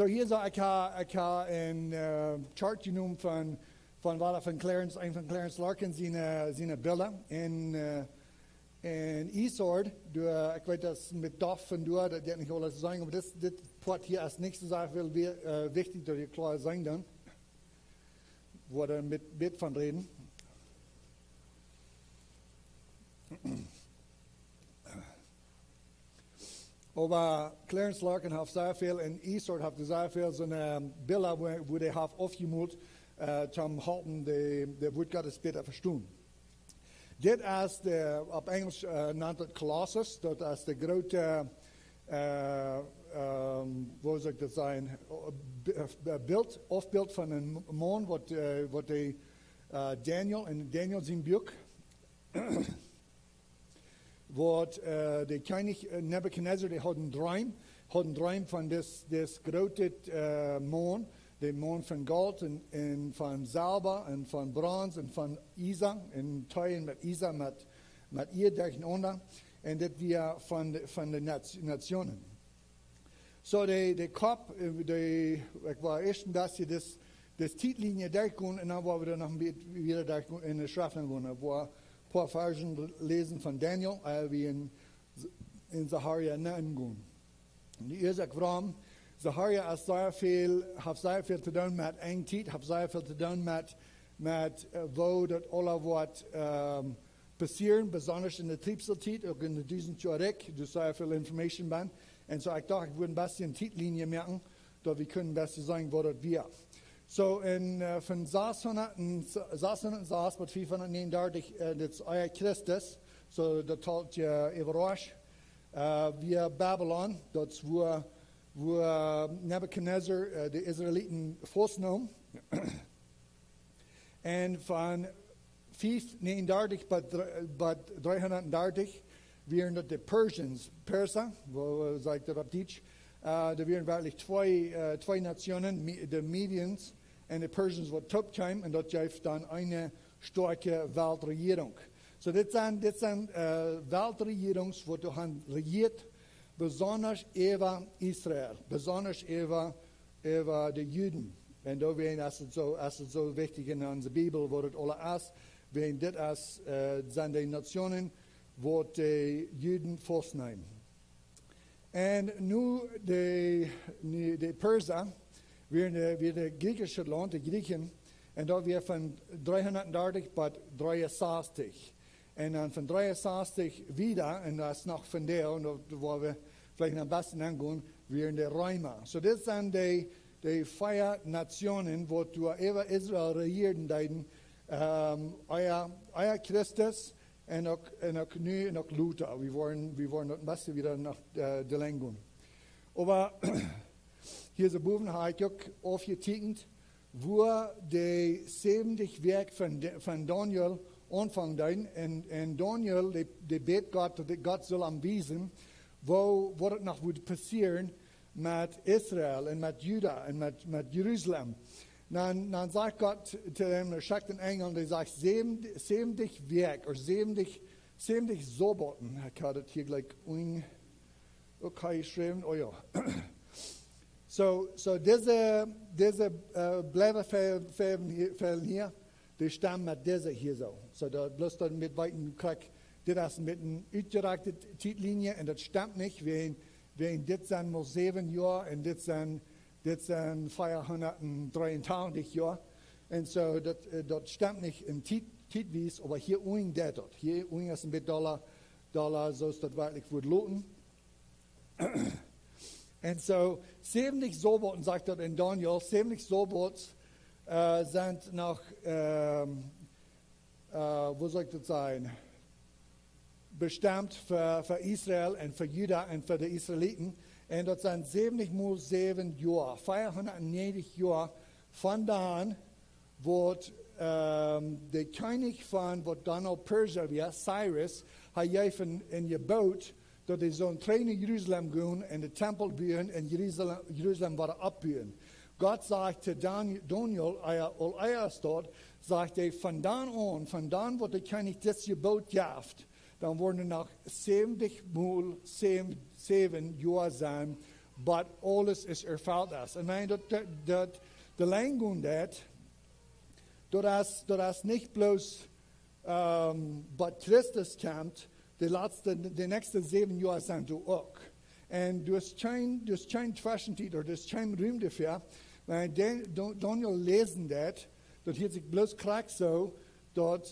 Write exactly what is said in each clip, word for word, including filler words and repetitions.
So hia soo, ekj ha, ekj ha een, eh, Chart jenomen von, von Walla von Clarence, een von Clarence Larkin siene, siene Bilda. En, eh, en Isord, doa, ekj weet daut met Doff von doa, daut jeit nich aules to seenen, oba dit, dit Poat hia es nich soo sea väl wi-, eh, wichtich daut jie kloa seenen dan. Woa doa een bät, bät von räden. Oba Clarence Larkin haft sea väl, en Isord haft sea väl soone Bilda, wua, wua dee haft oppjemolt, eh, toom halpen de, de Wuat Gottes bäta vestonen. Dit es de, opp Enjelsch, eh, nant daut Colossus, daut es de groote, eh, ehm, woo saul ekj daut sajen, Bi-, eh, Bilt, Aufbilt von een Maun, waut, eh, waut de, eh, Daniel, en Daniel sien Buak, waut, eh, de Kjennich, eh, Nebukadnezar, dee haud een Dreem, haud een Dreem von dis, dis groote, eh, Maun, de Maun von Golt en, en von Selwa en von Brons en von Iesa, en Tee en met Iesa, met, met Ea derchenaunda, en dit wia von de, von de Nat-, Nationen. So, de, de Kopp, eh, de, ekj wull ieescht een bät dis, dis Tietlinie derchgonen en dan woa wie dan noch een bät wieda derchgonen en de Schreft gonen. Ekj woa een poa Varzen läsen von Daniel, eh, wie en, en Sacharia nengonen. De Uasoak wuarom, Sacharia es sea väl, haft sea väl to doonen met Enjtiet, haft sea väl to doonen met, met, eh, woo daut aula woat, ehm, passieren, besonda en de Triebseltiet, uk en de dusent Joa Rikj, doa es sea väl information bie. En so, ekj docht, ekj wudd een bät Tietlinie moaken, daut wie kjennen een bät seenen, woo daut wia. So, en, eh, von sashundat en, sashundat sas bat fiefhundat näajenendartich, eh, daut es ea Christus, so daut haft je äwarauscht, eh, wia Babylon, daut es wua, wua Nebukadnezar, eh, de Israeliten faustneem. En von fief näajenendartich bat dr-, bat dreehundat dartich wieren daut de Persians, Persa, woo, woo saj ekj daut opp Dietsch? Eh, doa wieren werkjlich twee, eh, twee Nationen, Mi-, de Medians en de Persians, waut toop kjeemen, en daut jeef dan eene stoakje Weltrejierunk. So, dit sent, dit sent, eh, Weltrejierungs, waut doa han rejieet, besonda äwa Israel, besonda äwa, äwa de Juden. En doawäajen es et soo, es et soo wichtich en onse Bibel, woo daut aula es, wäajen dit es, eh, sent de Nationen, waut de Juden faustneemen. En nu de, nu de Persa, wia de, wia de griechische Launt, de Griechen, en daut wia von dreehundat dartich bat dreeunsastich. En dan von dreeunsastich wieda, en daut es noch von doa, en daut woa wie veleicht noch een bät aungonen, wieren de Reema. So, dit sent de, de vea Nationen, waut doa äwa Israel rejieeden deeden, ehm, ea, ea Christus, en uk, en uk nu, en uk lota. Wie woaren, wie woaren daut een bät wieda no, eh, de Lenj gonen. Oba hia soo bowen ha ekj uk aufjeteekjent, wua de säwentich Wäakj von, von Daniel aunfangen deeden. En, en Daniel, dee, dee bäd Gott, daut Gott sull am wiesen, woo, woo daut noch wudd passieren met Israel en met Juda en met, met Jerusalem. Dan, dan sajcht Gott to am, hee schekjt een Enjel, dee sajcht: "Säwen-, säwentich Wäakj, ooda säwentich, säwentich Sabbaten." Ekj haud et hia jlikj un-, uk hia jeschräwen, oh jo. So, so dise, dise, eh, bliewen fäl-, fäl-, fälen hia, dee stemmen met dise hia soo. So, daut bloos daut met weeten krakjt, dit es met eene utjerakjte Tietlinie en daut stemt nich, wäajen, wäajen dit sent mau säwen Joa en dit sent, dit sent veahundat dreeuntachentich Joa. En so, daut, eh, daut stemt nich en Tiet, tietwies, oba hia unjen deit daut. Hia unjen es een bät dolla, dolla, soo aus daut werkjlich woat loten. En so, säwentich Sabbaten, sajcht daut en Daniel, säwentich Sabbaten, eh, sent noch, ehm, eh, woo saul ekj daut sajen, bestemt fa, fa Israel en fa Juda en fa de Israeliten. En daut sent säwentich mol säwen Joa, veahundat näajentich Joa von dan, waut, ehm, de Kjennich von waut dan aul Persia wia, Cyrus, hee jeef een, een Jeboot, daut dee sullen trigj no Jerusalem gonen en de Tempel buen en Jerusalem, Jerusalem wada oppbuen. Gott sajcht to Dan-, Daniel, ea, aul ea daut, sajcht hee, von dan aun, von dan waut de Kjennich dit Jeboot jeft, dan woaren noch säwentich mol säwen, säwen Joa sennen, Bat aules es erfelt es. Un wan daut, daut, daut de Lenj gonen deit, daut es, daut es nich bloos, ähm, bat Christus kjemt, de latste, de näakjste säwen Joa sent doa uk. Un doa es kjeen, doa es kjeen Tweschentiet, ooda doa es kjeen Rum doafäa. Wan Dan-, Dan-, Daniel läsen deit, daut hieet sikj bloos krakjt soo, daut,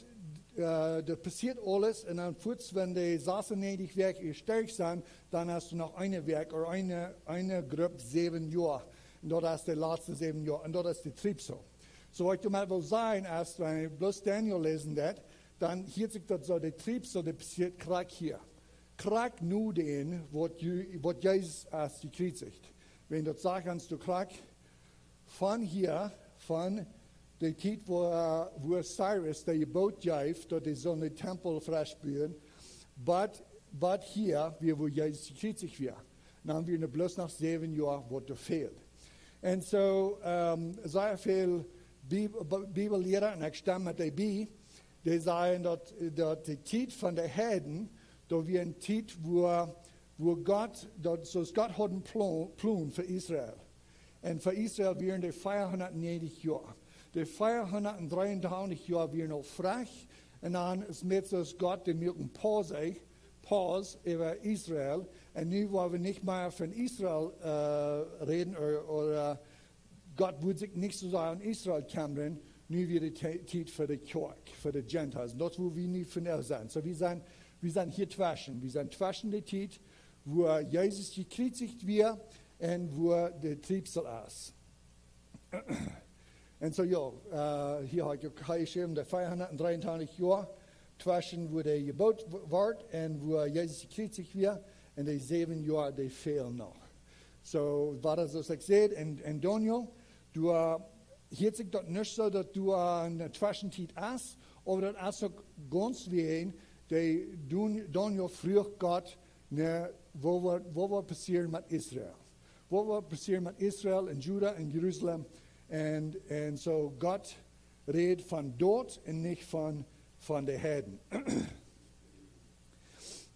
äh, daut passieet aules un dan fuaz, wan de sasunnäajentich Wäakj utjestoaken sent, dan hast du noch eene Wäakj ooda eene, eene Grupp säwen Joa. Un daut es de latste säwen Joa. Un daut es de Triebsal. Soo waut ekj doamet well sajen es, wan jie bloos Daniel läsen deit, dan hieet sikj daut soo, de Triebsal, dee passieet krakjt hia. Krakjt no dän, waut Ju-, waut Jesus haft jekjriezicht. Wan daut sajcht ons doa krakjt, von hia, von de Tiet, wua, wua Cyrus de Jebot jeef, daut dee sullen dän Tempel fresch buen, bat, bat hia, wua, wua Jesus jekjriezicht wia. Dan wieren doa bloos noch säwen Joa, waut doa fäld. Un soo, ähm, sea väl Bib-, Bi-, Bibelliera, un ekj stemm met dee bie, dee sajen daut, daut de Tiet von de Heiden, daut wia eene Tiet, wua, wua Gott, daut, soo aus Gott haud eenen Pla-, Plon fa Israel. Un fa Israel wieren de veahundatnäajentich Joa. De veahundatdreeuntachentich Joa wieren aul fräch. Un dan es met soo aus Gott, dee muak eene Paus, Paus äwa Israel. Un nu woa wie nich mea von Israel, äh, räden, ooda, ooda Gott wudd sikj nich soo sea om Israel kjemren, nu wia de Ti-, Tiet fa de Kjoakj, fa de Gentiles. Un daut es wua wie nu vondoag sent. Soo, wie sent, wie sent hia tweschen. Wie sent tweschen de Tiet, wua Jesus jekjriezicht wia un wua de Triebsal es. Un soo, jo, äh, hia haud ekj uk jeschräwen, de veahundatdreeuntachentich Joa, tweschen wua de Jebot w-, wort un wua Jesus jekjriezicht wia, un de säwen Joa, dee fälen noch. Soo, wia daut, soo aus ekj säd, en, en Daniel, doa, äh, hieet sikj daut nich soo, daut doa, äh, eene Tweschentiet es, oba daut es uk gaunz wäajen, de Dan-, Daniel fruach Gott, nä, waut woat, waut woat passieren met Israel? Waut woat passieren met Israel un Juda un Jerusalem? Un, un soo Gott rät von doa un nich von, von de Heiden.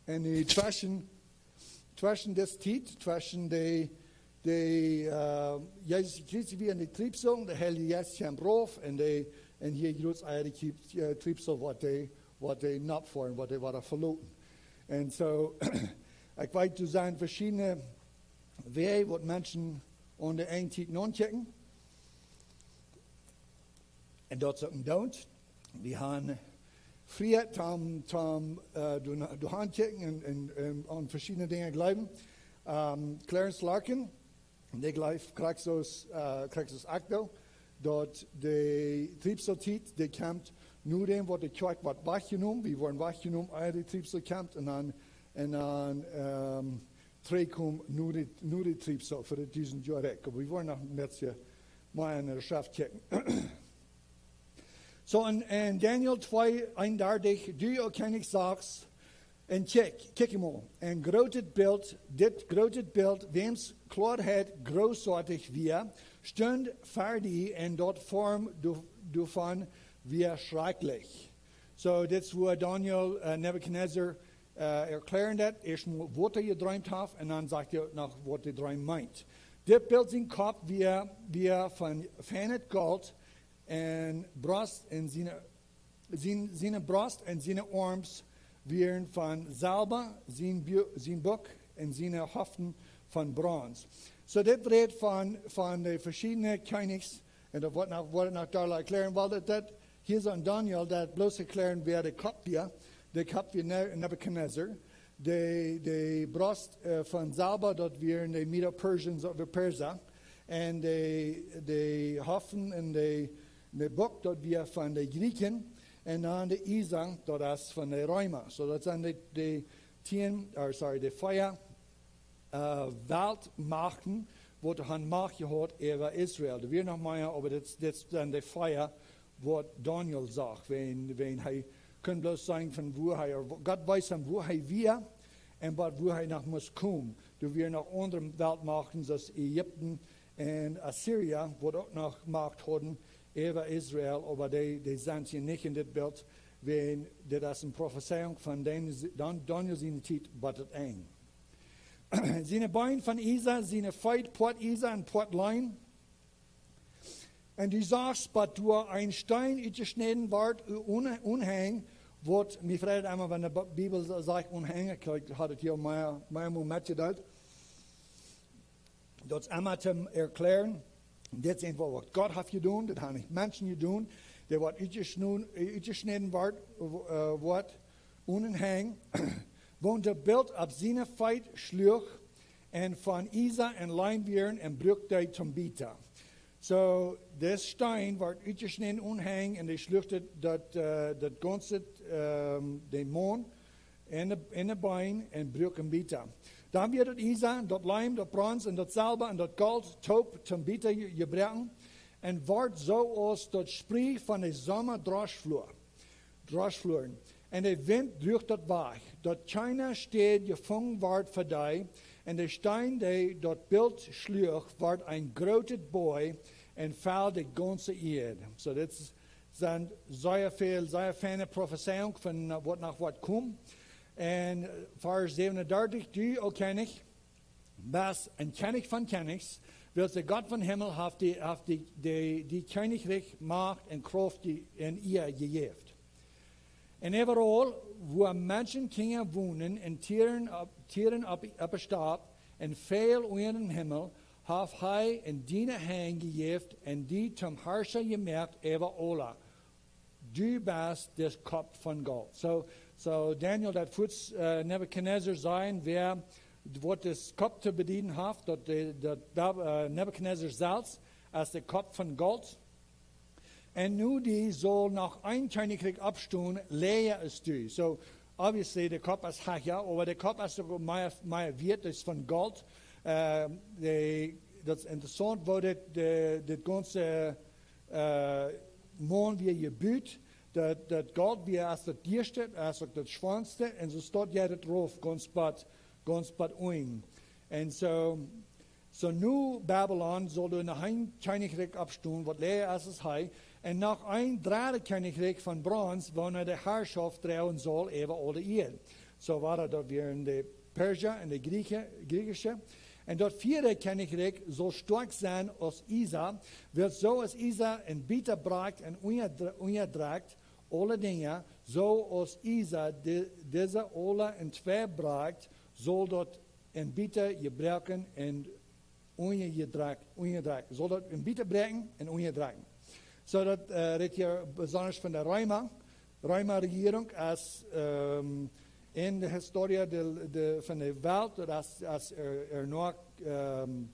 Un nu tweschen, tweschen dise Tiet, tweschen de, de, äh, Jesus Christus wia en de Triebsal, de Heilje Jeist kjeem rauf un de, un hia jroz ea de Trieb-, äh, Triebsal, waut de, waut de nopp foaren, waut de wada veloten. Un soo, ekj weet, doa sent veschiedne Wäaj, waut Menschen aun de eene Tiet nonkjikjen. Un daut es uk een Doont. Wie haben Fräd, Tom, Tom, äh, doa, doa aun kjikjen un, un, un aun veschiedne Dinja jleewen. Ähm, Clarence Larkin, dee jleeft, krakjt soo aus, äh, krakjt soo aus ekj doo, daut de Triebsaltiet, dee kjemt no däm, waut de Kjoakj woat wajchjenomen. Wie woaren wajchjenomen, ea de Triebsal kjemt, un dan, un dan, ähm, trigj komen no de, no de Triebsal fa de dusent Joa Rikj. Oba wie woaren noch een bät mea en de Schreft kjikjen. Soo, en, en Daniel twee eenundartich, du, o Kjennich, sachst, un kjikj, kjikj mol, een grootet Bilt, dit grootet Bilt, wäms Kloaheit großartig wia, stunt ver die, un daut Form do-, doavon wia schrakjlich. Soo, dit es wua Daniel, äh, Nebukadnezar, äh, erkjläaren deit, ieescht mol waut hee jedreemt haft un dan sajcht hee noch waut de Dreem meent. Dit Bilt sien Kopp wia, wia von feinet Golt un Brost un siene, sien, siene Brost un siene Oarms wieren von Selwa, sien Bu-, sien Buck un siene Hoften von Brons. Soo, dit rät von, von de veschiedne Kjennichs, un daut woat noch, woat noch dolla erkjläaren, wiels daut, daut hia soo en Daniel, daut bloos erkjläaren, wäa de Kopp wia, de Kopp wia Ne-, Nebukadnezar, de, de Brost, äh, von Selwa, daut wieren de Medo-Persians, ooda Persa, un de, de Hoften un de, de Buck, daut wia von de Jriekjen, un dan de Iesang, daut es von de Reema. Soo, daut sent de, de tieen, or sorry, de vea, äh, Weltmachten, waut han Macht jehaut äwa Israel. Doa wieren noch mea, oba dit, dit sent de vea, waut Daniel sach, wan, wan hee kunn bloos seenen von wua hee, Gott wees am wua hee wia un waut, wua hee noch must komen. Doa wieren noch aundre Weltmachten, soo aus Ägipten un Assyrien, waut uk noch Macht hauden äwa Israel, oba dee, dee sent hia nich en dit Bilt, wan dit es eene Profezeiunk von Dan-, Dan-, Daniel siene Tiet bat daut Enj. Siene Been von Ieesa, siene Feet Poat Ieesa un Poat Leem. Un du sachst, bat doa een Steen utjeschnäden wort, un, unhäng, waut, mie freit emma, wan de Bibel sajcht unhäng, ekj haud et hia mea, mea Moment jedocht. Daut es emma to erkjlären, dit es eefach waut Gott haft jedonen, dit haben nich Menschen jedonen, dee waut utjeschnäden wort, äh, wort unhäng, woont daut Bilt opp siene Feet schluach, un von Ieesa un Leem wieren un bruak dee toom Bieta. So, dis Steen wort utjeschnäden unhäng un dee schluach daut, äh, daut gaunze, ähm, dän Maun un de, un de Been un bruak am Bieta. Dan wort daut Ieesa, daut Leem, daut Brons un daut Selwa un daut Golt toop toom Bieta je-, jebroaken un wort soo aus daut Sprie von de Somma Droschflua. Droschfluaren. Un de Wint druach daut wajch, daut kjeene Städ jefungen wort fa dee, un de Steen, dee daut Bilt schluach, wort een grootet Boaj un fell de gaunze Ieed. So, dit es, sent sea väl, sea feine Profezeiunk von, äh, waut noch woat komen. Un, äh, Varsch säwenundartich, du, o Kjennich, best een Kjennich von Kjennichs, wiels de Gott von Himmel haft die, haft die, die, die Kjennichrikj, Macht un Krauft die, un Ea jejäft. Un äwaraul, wua Menschenkjinja wonen un Tieren opp, Tieren opp, opp de Stap un väl unja dän Himmel, haft hee en diene Henj jejäft un die toom Harscha jemoakt äwa aula. Du best de Kopp von Golt. So, so Daniel deit fuaz, äh, Nebukadnezar sajen, wäa waut de Kopp to bedienen haft, daut de, daut, äh, Nebukadnezar selfst es de Kopp von Golt. Un nu dee saul noch een Kjennichrikj oppstonen, läaja aus du. So, obviously, de Kopp es hecha, oba de Kopp es uk mea, mea wieet, es von Golt. Äh, de, daut es interessaunt, woo dit, de, dit gaunze, äh, Maun wia jebut, daut, daut Golt wia aus daut dieeschte, aus uk daut schwoaste, un soo steit hia daut rauf, gaunz bat, gaunz bat unjen. Un so, so nu Babilon saul doa noch een Kjennichrikj oppstonen, waut läaja es aus hee, un noch een dreddet Kjennichrikj von Brons, woona de Harschoft droagen saul äwa aule Ieed. So wia daut, daut wieren de Persa un de Grieche, Griechische. Un daut vieede Kjennichrikj saul stoakj sennen aus Ieesa, wiels soo aus Ieesa en Bieta brakjt un unjadre-, unjadrekjt aule Dinja, soo aus Ieesa di-, dise aula entwei brakjt, saul daut en Bieta jebroaken un unjadrekjt, unjadrekjt. Saul daut en Bieta bräakjen un unjadrekjen. So daut, äh, rät hia besonda von de Reema. Reema Rejierunk es, ähm, en de Historie de, de, von de Welt, daut es, es er, er noch, ähm,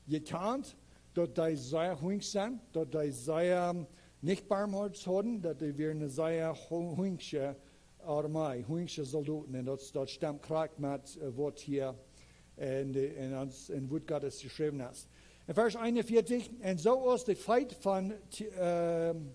jekjant, daut dee sea hunjsch sent, daut dee sea nich Barmhoat hauden, daut dee wieren eene sea hu-, hunjsche Armee, hunjsche Soldoten. Un daut, daut stemt krakjt met, äh, waut hia en de, en ons, en Wuat Gottes jeschräwen es. En Varsch eenunvieetich, un soo aus de Feet von, T-, ähm,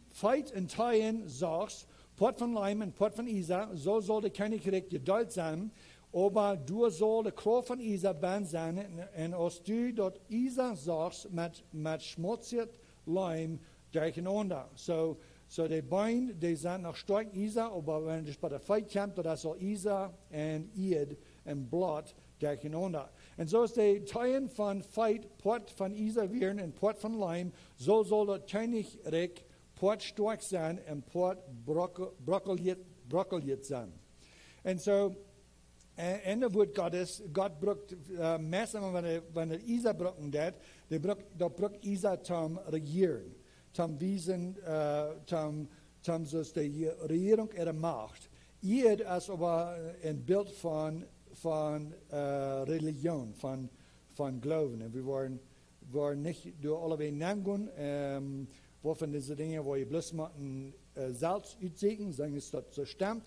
Feet un Teeen sachs, Poat von Leem un Poat von Ieesa, soo saul de Kjennichrikj jedeelt sennen, oba doa saul de Krauft von Ieesa bennen sennen, un, un aus du daut Ieesa sachs met, met schmotziet Leem derchenaunda. So, so de Been, dee sent noch stoakj Ieesa, oba wan et bie de Feet kjemt, daut es aul Ieesa un Ieed un Bloot derchenaunda. Un soo aus de Teeen von Feet Poat von Ieesa wieren un Poat von Leem, soo saul daut Kjennichrikj Poat stoakj sennen un Poat brok-, brokjelt, brokjelt sennen. Un so, äh, en de Wuat Gottes, Gott brukt, äh, meist emma, wan hee, wan hee Ieesa brucken deed, dee brukt, daut brukt Ieesa toom rejieren, toom wiesen, äh, toom, toom soo aus de Rejierunk äare Macht. Ieed es oba, äh, een Bilt von, von, äh, Relijoon, von, von Gloowen. Un wie woaren woaren nich derch aule Wäaj nenn gonen, ähm, waut von dise Dinja, wua jie bloos motten, äh, selfst utsieekjen, seenen es daut soo stemt.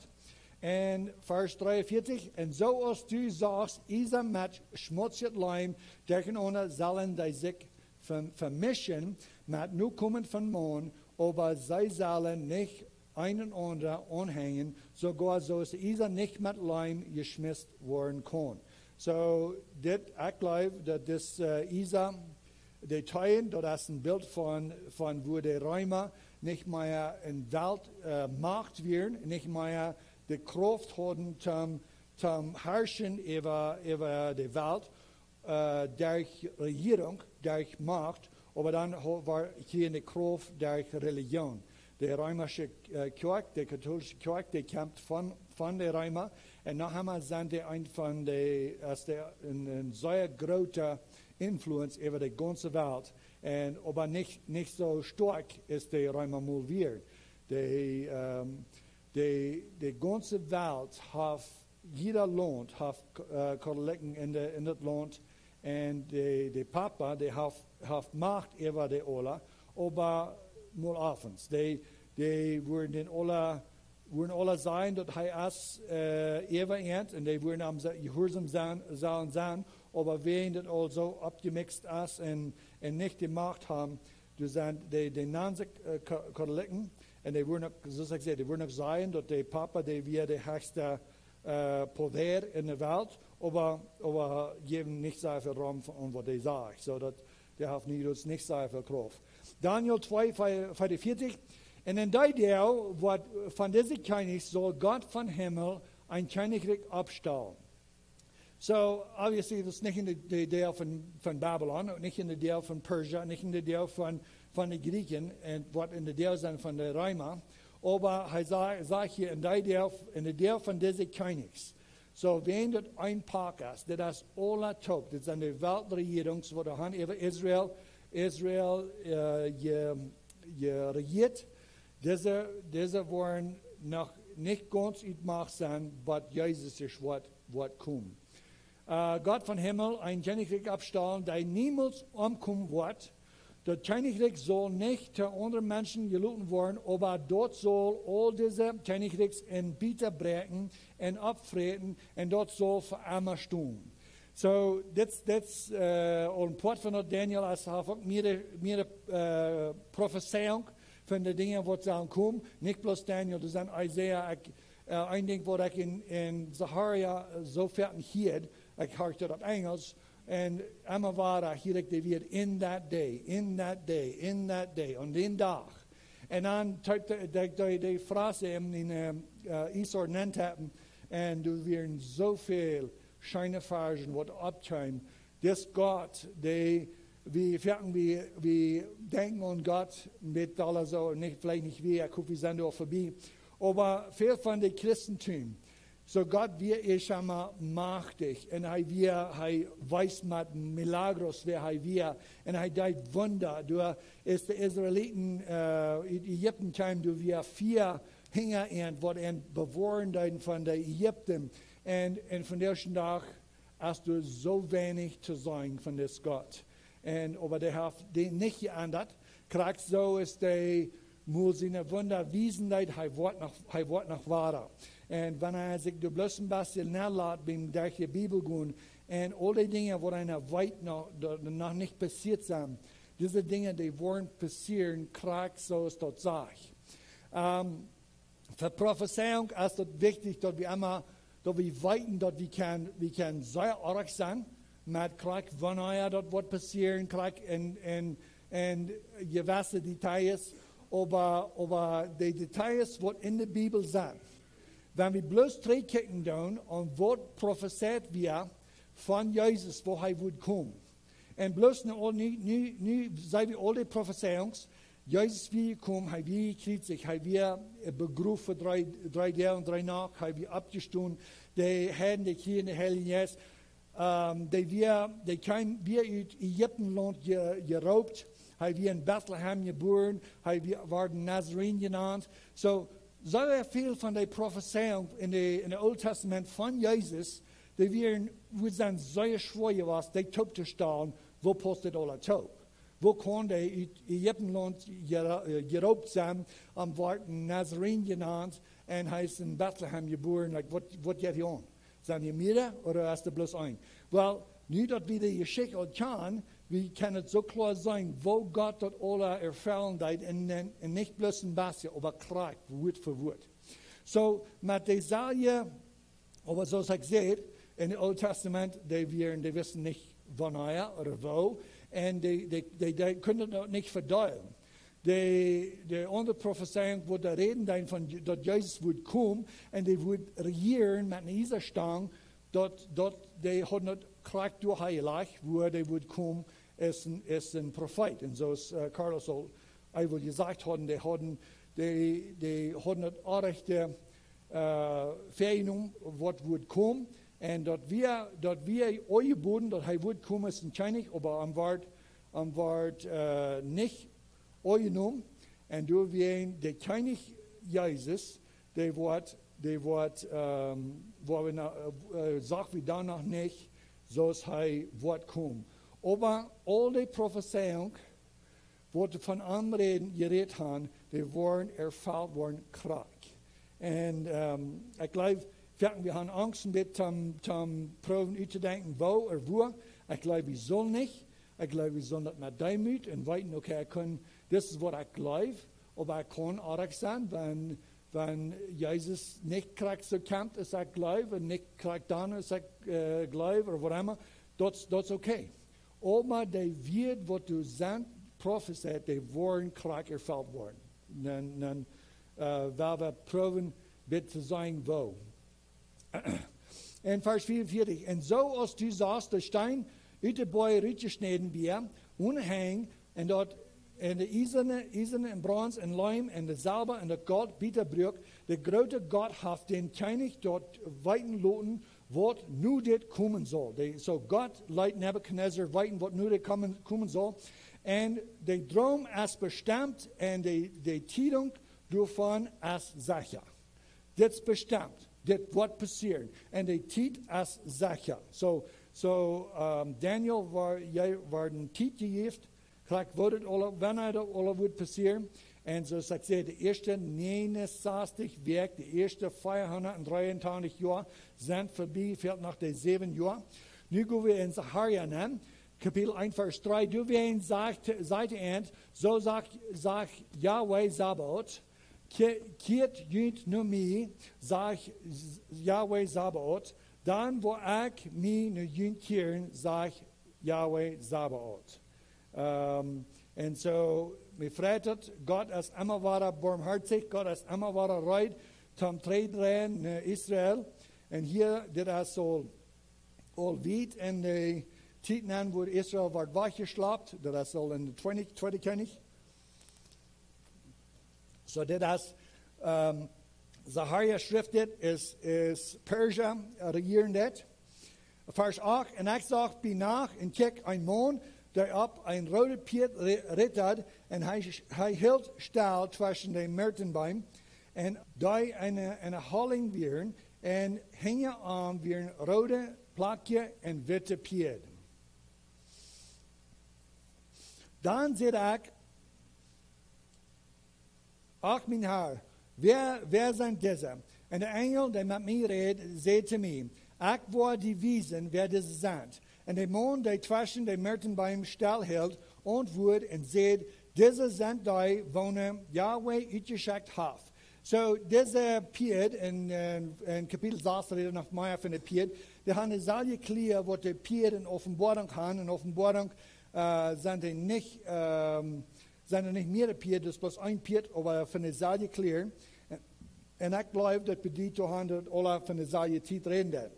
En Varsch dreeunvieetich, un soo aus du sachst, Ieesa met schmotziet Leem derchenaunda, sellen dee sikj ve-, vemischen met Nokomen von Maun, oba see sellen nich eenaunda aunhenjen, soogoa soo aus Ieesa nich met Leem jeschmist woaren kaun. So, dit, ekj jleew daut dis, äh, Ieesa, de Teeen, daut es een Bilt von, von woo de Reema nich mea en Welt, äh, Macht wieren, nich mea de Krauft hauden toom, toom harschen äwa, äwa de Welt, äh, derch Rejierunk, derch Macht, oba dan ha-, wia hia ne Krauft derch Relijoon. De reemische, äh, Kjoakj, de kautoolische Kjoakj, dee kjemt von, von de Reema. Un noch emol sent dee een von de, aus de, een, een sea groota Influence äwa de gaunze Welt. Un oba nich, nich soo stoakj aus de Reema mol wieren. De, ähm, de, de gaunze Welt haft, jieda Launt haft, äh, Kautoliken en de, en daut Launt. Un de, de Papa, dee haft, haft Macht äwa de aula, oba mol aufens. Dee, dee wudden dän aula, wudden aula sajen, daut hee es, äh, äwa an, un dee wudden am sa-, jehuarsom sennen, sellen sennen, oba wäajen daut aul soo oppjemixt es un, un nich de Macht haben, doa sent dee, dee nanen sikj, äh, Ka-, Kautoliken, un dee wudden uk, soo aus ekj säd, dee wudden uk sajen, daut de Papa, dee wia de hechste, äh, Poder en de Welt, oba, oba jäwen nich sea väl Rum aun waut dee sajcht. Soo daut, dee haft nich, daut es nich sea väl Krauft. Daniel twee, veerunveertich. Un en dee Doag woat von dise Kjennichs saul Gott von Himmel een Kjennichrikj oppstalen. So, obviously, daut es nich en de, de Doag von, von Babylon, uk nich en de Doag von Persia, nich en de Doag von, von de Grieekjen, un woat en de Doag sennen von de Reema. Oba hee sa-, sajcht hia en dee Doag, en de Doag von dise Kjennichs. So, wäajen daut een Poat es, daut es aula toop. Dit sent de Weltrejierungen, waut doa han äwa Israel, Israel, äh, je-, jerejieet. Dise, dise woaren noch nich gaunz ut Macht sennen, bat Jesus es woat, woat komen. Äh, Gott von Himmel een Kjennichrikj oppstalen, dee niemols omkomen woat. Daut Kjennichrikj saul nich to aundre Menschen jeloten woaren, oba daut saul aul dise Kjennichrikjs en Bieta bräakjen un oppfräten, un daut saul fa emma stonen. So, dit, dit, äh, aul een Poat von daut Daniel, aus haft uk mea, mea, äh, Profezeiunk von de Dinja waut sellen komen. Nich bloos Daniel, doa sent Isaiah, ekj, äh, een Dinkj waut ekj en, en Sacharja, äh, soo väl hieed, ekj horcht daut opp Enjlisch, un emma wada hieed ekj de Wieed in that day, in that day, in that day, aun dän Dach. Un dan typ de, de, de, de Frase en, en, äh, äh, Isor nentap, un doa wieren soo väl scheene Varschen waut oppkjeemen. Dis Gott, dee, wie, wie, wie denkjen aun Gott, met aule soo, nich, veleicht nich wie, ekj hop, wie sent doa verbie. Oba väl von de Christentum, so Gott wia ieescht emol machtich, un hee wia, hee wees met Milagros, wäa hee wia, un hee deed Wunda. Doa es de Israeliten, äh, ut Ägipten kjeemen, doa wia Fia hinja an, waut an bewoaren deeden von de Ägipten. Un, un vondoag dän Dach es doa soo weinich to seenen von dis Gott. Un, oba dee haft dee nich jeendat. Krakjt soo es dee mol siene Wunda wiesen deed, hee woat noch, hee woat noch wada. Un wan eena sikj doa bloos een bät nenlat, biem derch de Bibel gonen, un aul dee Dinja, waut eena weet noch, daut noch nich passieet sent, dise Dinja, dee woaren passieren, krakjt soo aus daut sajcht. Ähm, fa Profezeiunk es daut wichtich, daut wie emma, daut wie weeten, daut wie kjennen, wie kjennen sea oajch sennen, met krakjt wanea daut woat passieren, krakjt en, en, en jewesse Details, oba, oba de Details waut en de Bibel sent. Wan wie bloos trigjkjikjen doonen aun waut profezeit wia von Jesus, woo hee wudd komen. Un bloos nu, nu, nu, nu seenen wie aul dee Profezeiungen. Jesus wia jekomen, hee wia jekjriezicht, hee wia, äh, begroft fa dree, dree Doag un dree Nacht, hee wia oppjestonen. Dee Heiden, dee kjrieejen dän Heiljen Jeist, ähm, dee wia, dee kjeem, wia ut Ägiptenlaunt je-, jeroopt. Hee wia en Betlehem jebuaren. Hee wia, wort en Nazareen jenant. So, sea väl von de Profezeiunk en de, en de Oole Tastament von Jesus, dee wieren, wua daut sea schwoa wia, dee toop to stalen, woo pausst dit aula toop? Woo kaun dee ut Ägiptenlaunt jera-, äh, jeroopt sennen, un wort en Nazareen jenant, un hee es en Betlehem jebuaren, like, waut, waut jeit hia aun? Sent hia mea, ooda es doa bloos een? Well, nu daut wie de Jeschicht aul kjanen, wie kjennen et soo kloa seenen, woo Gott daut aula erfellen deed, un, un, un nich bloos een bät, oba krakjt, Wuat fa Wuat. So, met deeselwje, oba soo aus ekj säd, en daut Oole Tastament, dee wieren, dee wisten nich wanea ooda woo, un dee, dee, dee, dee kunnen daut nich vedeelen. De, de aundre Profezeiunk, wua doa räden deed von Je-, daut Jesus wudd komen un dee wudd rejieren met een Iesastang, daut, daut dee hauden daut krakjt doa hia jelajcht, wua dee wudd komen aus een, aus een Profeet. Un soo aus, äh, Carlos aul eewel jesajcht haud, dee hauden, dee, dee hauden daut oajchte, äh, väajenomen, waut wudd komen. Un daut wia, daut wia aunjebooden, daut hee wudd komen aus een Kjennich, oba am wort, am wort, äh, nich aunjenomen. Un doawäajen de Kjennich Jesus, dee wort, dee wort, ähm, wua wie na, äh, sach wie dan noch nich, soo aus hee wort komen. Oba aul dee Profezeiunk, waut von am räden, jerät han, dee woaren erfelt woaren krakjt. Un, ähm, ekj jleew, foaken wie han Angst een bät toom, toom proowen uttodenkjen, woo ooda wua. Ekj jleew, wie sellen nich. Ekj jleew, wie sellen daut met Deemoot un weeten, okay, ekj kaun, dit es waut ekj jleew, oba ekj kaun oajch sennen, wan, wan Jesus nich krakjt soo kjemt aus ekj jleew, un nich krakjt dan aus ekj, äh, jleew, ooda waut emma, daut, daut es okay. Oba dee Wieed, waut doa sent, profezeit, dee woaren krakjt erfelt woaren. Dan, dan, äh, woa wie proowen, bät to seenen, woo. En Varsch vea un veatich: "Un soo aus du sast, de Steen ut de Boaj rutjeschnäden wia, onen Henj, un daut, un de iesane, iesane un Brons un Leem un de Selwa un daut Golt bie de Bruak, de groote Gott haft dän Kjennich daut weeten loten, waut nu dit komen saul." De, soo Gott leet Nebukadnezar weeten, waut nu dit komen, komen saul. "Un de Droom es bestemt, un de, de Tiedunk doavon es secha." Dit es bestemt. Dit woat passieren. Un de Tiet es secha. Soo, soo, ähm, Daniel wort, jie, wort eene Tiet jejäft, krakjt woo daut aula, wanea daut aula wudd passieren. Un soo aus ekj säd, de ieeschte negenunsastich Wäakj, de ieeschte veahundatdreeuntachentich Joa sent verbie, fält noch de säwen Joa. Nu go wie en Sacharia nenn, Kapitel eent, Varsch dree: "Doawäajen sajcht, sajcht hee, soo sajcht, sajcht Jahwe Sabaot: Kje-, kjieet junt no mie, sajcht Jahwe Sabaot, dan woa ekj mie no junt kjieren, sajcht Jahwe Sabaot." Ähm, un soo, mie freit daut, Gott es emma wada boamhoatich, Gott es emma wada reed, toom trigj dreien no Israel. Un hia, dit es aul, aul wiet en de Tiet nenn, wua Israel wort wajchjeschlapt, dit es aul en de twintig, Tweede Kjennich. Soo, dit es, ähm, Sacharia schrift dit, es, es Persia, äh, rejieren dit. Varsch acht: "Un ekj sach bie Nacht un kjikj, een Maun, dee opp een roodet Pieet ri-, rittad, un hee, hee hilt stell tweschen de Mirtenbeem, un dee enne, enne Holinj wieren, un hinja am wieren roode, plakje un witte Pieed." Dan säd ekj: "Ach, mien Herr, wäa, wäa sent dise?" Un de Enjel, dee met mie räd, säd to mie: "Ekj woa die wiesen, wäa dise sent." Un de Maun, dee tweschen de Mirtenbeem stell hilt, auntwuad un säd: "Dise sent dee, woone Jahwe utjeschekjt haft." Soo, dise Pieed en, en, en Kapitel sas räd noch mea von de Pieed. Dee han deeselwje Kjlia waut de Pieed en Openboarunk han. En Openboarunk, äh, sent dee nich, ähm, sent doa nich mea Pieed, daut es bloos een Pieed, oba von deeselwje Kjlia. Un, un ekj jleew daut bediet doa han daut aula von deeselwje Tiet räden deit.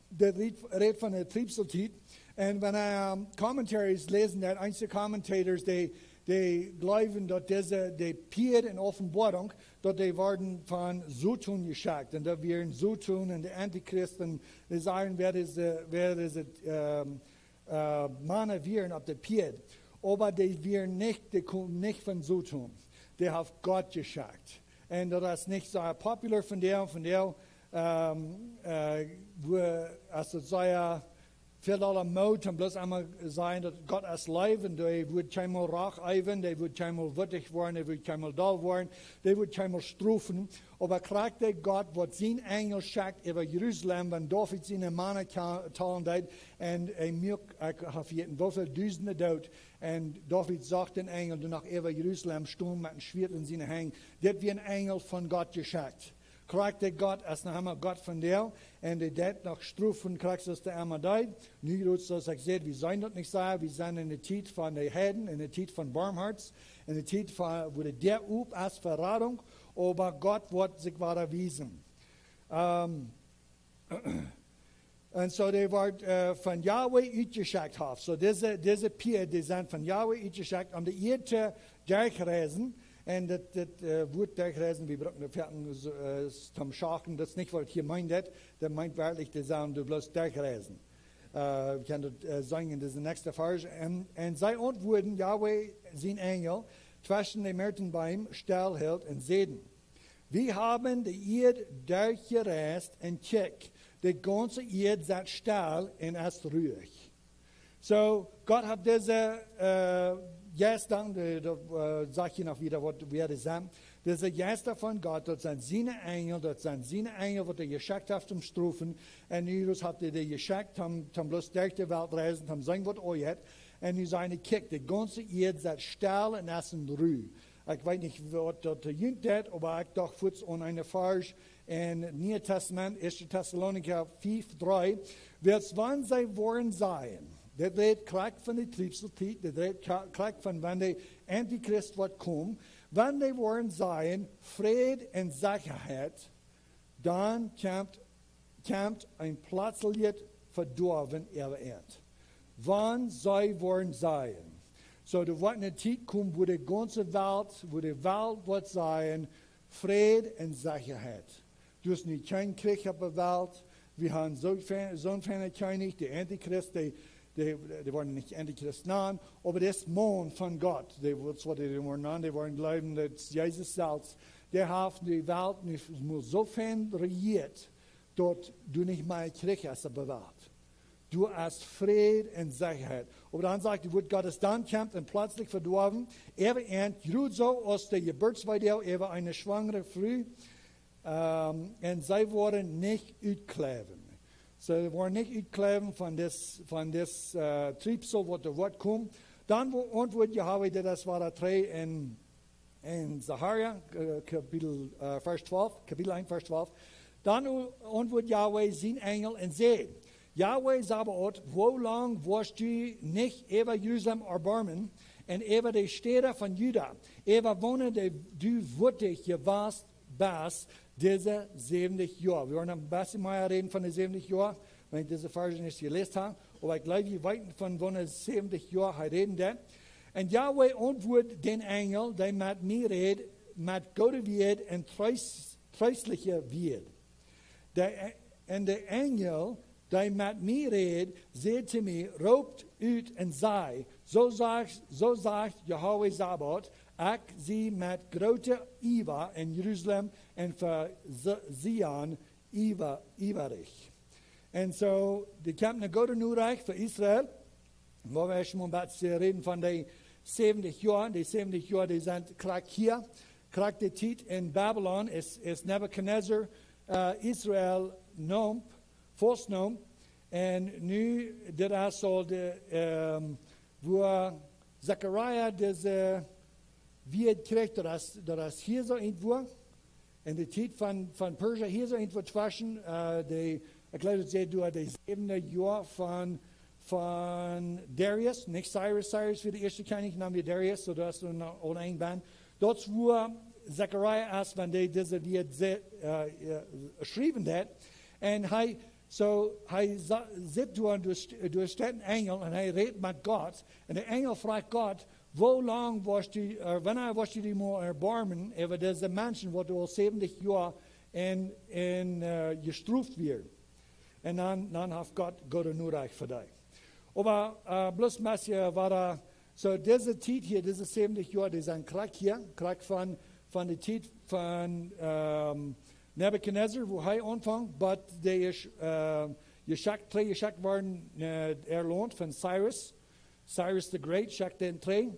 Daut rät, rät von de Triebseltiet. Un wan, ähm, commentaries läsen, daut eenje commentators, dee, dee jleewen daut dise, de Pieed en Openboarunk, daut dee worden von Soton jeschekjt. Un daut wieren Soton un de Antichristen, dee sajen, wäa dise, wäa dise, ähm, äh, Mana wieren opp de Pieed. Oba dee wieren nich, dee komen nich von Soton. Dee haft Gott jeschekjt. Un daut es nich soo popular vondoag, vondoag, ähm, äh, wua, aus daut sea väl aula Moot un bloos emol sajen daut Gott es Leew, un dee woat kjeenmol Rach eewen, dee woat kjeenmol wittich woaren, dee woat kjeenmol doll woaren, dee woat kjeenmol strofen. Oba krakjt de Gott, waut sien Enjel schekjt äwa Jerusalem, wan David siene Mana tja-, talen deed, un hee muak, ekj hab vejäten, woo väl dusende doot, un David sach dän Enjel doa noch äwa Jerusalem stonen met een Schwieet en siene Henj. Dit wia een Enjel von Gott jeschekjt. Krakjt de Gott es noch emma Gott von dee. Un dee deit noch strofen, krakjt aus dee emma deed. Nu, jrods aus ekj säd, wie sent daut nich soo. Wie sent enne Tiet von de Heiden, enne Tiet von Barmharts, enne Tiet von, wua de Däa op es fa Radunk, oba Gott woat sikj wada wiesen. Ähm, un soo, dee woat, äh, von Yahweh utjeschekjt haft. Soo, dise, dise Pieed, dee sent von Yahweh utjeschekjt, om de Ieed to derchreisen. Un dit, dit, äh, Wuat derchreisen, wie brucken daut foaken, äh, toom Schachten, daut es nich waut hia meent, daut meent werkjlich, dee sellen doa bloos derchreisen. Äh, wie kjennen daut, äh, seenen enne näakjste Varsch. Un, un see auntwuaden, Yahweh sien Enjel, tweschen de Mirtenbeem stell hilt un säden: "Wie haben de Ieed derchjereist un kjikj, de gaunze Ieed sett stell un es ruich." Soo, Gott haft dise, äh, Jeista, dee, dee, äh, sajcht hia noch wieda waut, wäa dee sent. Dise Jeista von Gott, daut sent siene Enjel, daut sent siene Enjel, waut hee jeschekjt haft toom strofen. Un nu haft hee dee jeschekjt, toom, toom bloos derch de Welt reisen, toom seenen waut oajat. Un nu sent dee, kjikj, de gaunze Ieed sett stell un es en Ru. Ekj weet nich waut daut to junt deit, oba ekj docht fuaz aun een Varsch em Nieen Tastament, Ieeschte Tessalonicha fiew dree: "Wiels wan see woaren sajen," dit rät krakjt von de Triebseltiet, dit rät kra-, krakjt von wan de Antichrist woat komen, "wan see woaren sajen, Fräd un Sechaheit, dan kjemt, kjemt een plotseljet Vedoawen äwa an." Wan see woaren sajen. Soo, doa woat eene Tiet komen, wua de gaunze Welt, wua de Welt woat sajen, Fräd un Sechaheit. Doa es nu kjeen Kjrich opp de Welt. Wie haben soo fe-, soon feinen Kjennich, de Antichrist, dee, dee, dee woaren nich Antichrist nanen, oba dee es Maun von Gott. Dee, waut, waut dee woaren nanen, dee woaren jleewen, daut es Jesus selfst. Dee haft de Welt nu mol soo fein rejieet, daut doa nich mea Kjrich es opp de Welt. Doa es Fräd un Sechaheit. Oba dan sajcht daut Wuat Gottes: "Dan kjemt een plotseljet Vedoawen äwa an, jrod soo aus de Jeburtsweedoag äwa eene schwangre Fru, ähm, un see woaren nich utkjliewen." See woaren nich utkjliewen von dis, von dis, äh, Triebsal, waut doa woat komen. Dan woat auntwuaden Yahweh, dit es wada trigj en en Sacharja, äh, Kapitel, äh, Varsch twalf, Kapitel eent, Varsch twalf. Dan u-, auntwuad Yahweh sien Enjel un säd: "Yahweh Sabaot, woo lang woascht du nich äwa Jerusalem erboarmen un äwa de Städa von Juda, äwa woone du wutich jewast best dise säwentich Joa?" Wie woaren een bät mea räden von de säwentich Joa, wan jie dise Varsch nich jeläst haben. Oba ekj jleew, jie weeten von woone säwentich Joa hee räden deed. Un Yahweh auntwuad dän Enjel, dee met mie räd, met goode Wieed un trees-, treestliche Wieed. De, un de Enjel, dee met mie räd, säd to mie: "Roop ut un saj: Soo sajcht, soo sajcht Yahweh Sabaot: Ekj sie met groote Iewa en Jerusalem un fa Z-, Zion iewa-, iewarich." Un soo, dee kjemt eene goode Norecht fa Israel. Wua wie ieescht mol een bät räden von de säwentich Joa. De säwentich Joa, dee sent krakjt hia. Krakjt de Tiet en Babylon es, es Nebukadnezar, äh, Israel neem, faustneem. Un nu, dit es aul de, ähm, wua Sacharja dise Wieed kjrieech, daut es, daut es hia soo irjentwua. En de Tiet von, von Persia, hia soo irjentwua tweschen, äh, de, ekj jleew, daut säd doa de säwende Joa von, von Darius, nich Cyrus. Cyrus wia de ieeschte Kjennich, dan wia Darius, soo daut es noch aul een bät. Daut es wua Sacharja es, wan dee dise Wieed sä-, äh, äh, schriewen deed. Un hee, soo, hee sa-, sitt doa un doa st-, doa steit een Enjel un hee rät met Gott. Un de Enjel fruach Gott: "Woo lang woascht du, äh, wanea woascht du die mol erboarmen äwa dise Menschen, waut doa aul säwentich Joa en, en, äh, jestroft wieren?" Un dan, dan haft Gott goode Norecht fa dee. Oba, äh, bloos een bät, äh, wada, soo dise Tiet hia, dise säwentich Joa, dee sent krakjt hia, krakjt von, von de Tiet von, ähm, Nebukadnezar, wua hee aunfunk, bat dee es, äh, jeschekjt, trigj jeschekjt worden, äh, äa Launt von Cyrus. Cyrus the Great schekjt an trigj.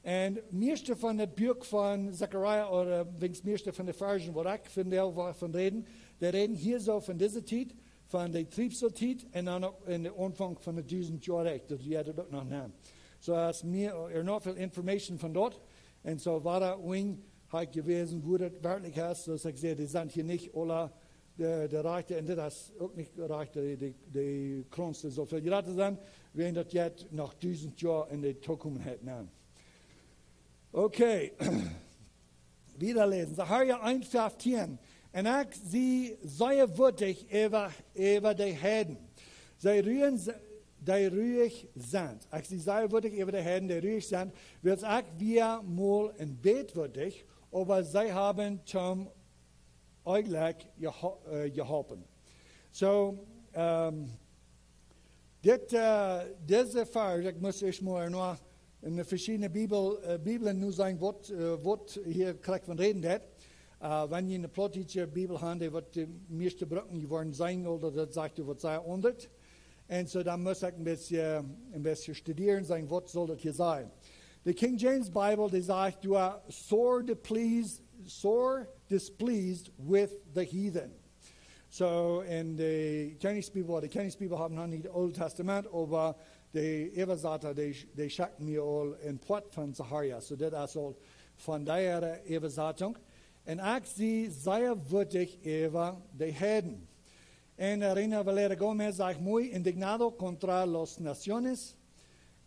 Un mieeschte von daut Buak von Sacharja, ooda weens mieeschte von de Varschen, waut ekj vondoag well von räden, dee räden hia soo von dise Tiet, von de Triebseltiet un dan uk en de Aunfank von daut dusent Joa Rikj, daut wie daut uk noch nanen. Soo, aus mea, äh, noch väl Information von daut. Un soo wada, wan ha ekj jewäsen, woo daut werkjlich es. Soo aus ekj säd, dee sent hia nich aule de, de rajchte, un dit es uk nich rajcht, de, de, de Krauns, dee saul väl jrata sennen, wäajen daut jeit noch dusent Joa en de Tokunft nenn. Okay. Wieda läsen. Sacharia eent feftieen. Un ekj sie sea wuttich äwa, äwa de Heiden, dee ruich, dee ruich sent. Ekj sie sea wuttich äwa de Heiden, dee ruich sent, wiels ekj wia mol een bät wuttich, oba see haben toom Onjlekj jeho-, äh, jeholpen. Soo, ähm, dit, äh, dise Varsch, ekj mott ieescht mol noch en de veschiedne Bibel, äh, Bibeln nu seenen, waut, äh, waut hia krakjt von räden deit. Äh, wan jie ne plautdietsche Bibel han, dee woat de mieeschte brucken, jie woaren seenen, ooda daut sajcht waut sea aundret. Un soo, dan mott ekj een bät, een bät studieren, seenen, waut saul daut hia sennen. De King James Bible, dee sajcht, "You are sore displeased, sore displeased with the heathen." Soo, en de Kjennichsbibel, de Kjennichsbibel haft noch nich daut Oole Tastament, oba de Äwasata, dee, dee schekjt mie aul een Poat von Sacharia. Soo, dit es aul von dee Äwasatunk. Un ekj sie sea wuttich äwa de Heiden. En Reina Valera Gómez sajcht muy indignado contra las naciones.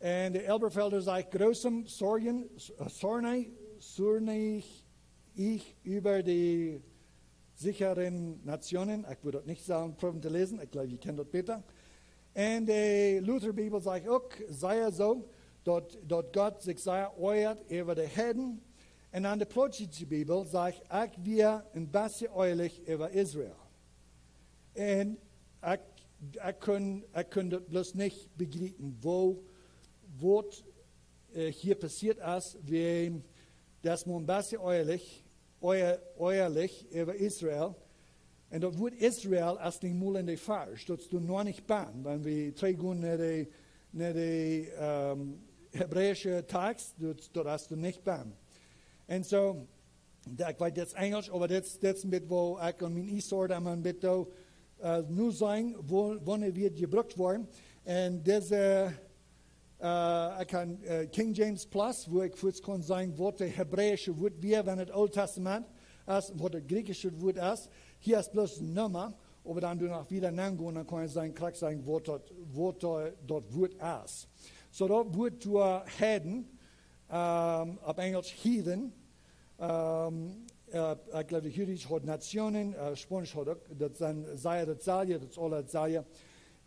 En de Elberfelder sajcht großem Zorn, Zorn, zornig ich über die sicheren Nationen. Ekj wudd daut nich soo proowen to läsen. Ekj jleew, jie kjennen daut bäta. En de Luther Bibel sajcht uk, sea soo, daut, daut Gott sikj sea oajat äwa de Heiden. En aun de plautdietsche Bibel sajcht, ekj wia een bät oajalich äwa Israel. En ekj, ekj kunn, ekj kunn daut bloos nich bejriepen, woo, waut, äh, hia passieet es, wäajen daut mau een bät oajalich, oaja-, oajalich äwa Israel. En daut Wuat Israel es nich mol en de Varsch, daut es doa noch nich bie. Wan wie trigjgonen no de, no de, ähm, hebräische Tekst, daut, daut es doa nich bie. En soo, de, ekj weet, dit es Enjelsch, oba dit, dit es een bät woo ekj aun mien Iesort emma een bät, äh, nu seenen, woo, wanea wia jebrukt worden. En dise, äh, ekj kaun, äh, King James Plus, woo ekj fuaz kunn seenen, waut daut hebräische Wuat wia, wan daut Oole Tastament es, waut daut griechische Wuat es. Hia es bloos eene Numma, oba wan du noch wieda nengonen, dan kaun jie seenen, krakjt seenen, waut daut, waut daut, daut Wuat es. Soo, daut Wuat doa Heiden, ähm, opp Enjelsch heathen. Ähm, äh, ekj jleew, de Jüdisch haud Nationen, äh, Spaunisch haud uk, daut sent sea daut selwje, daut es aula daut selwje.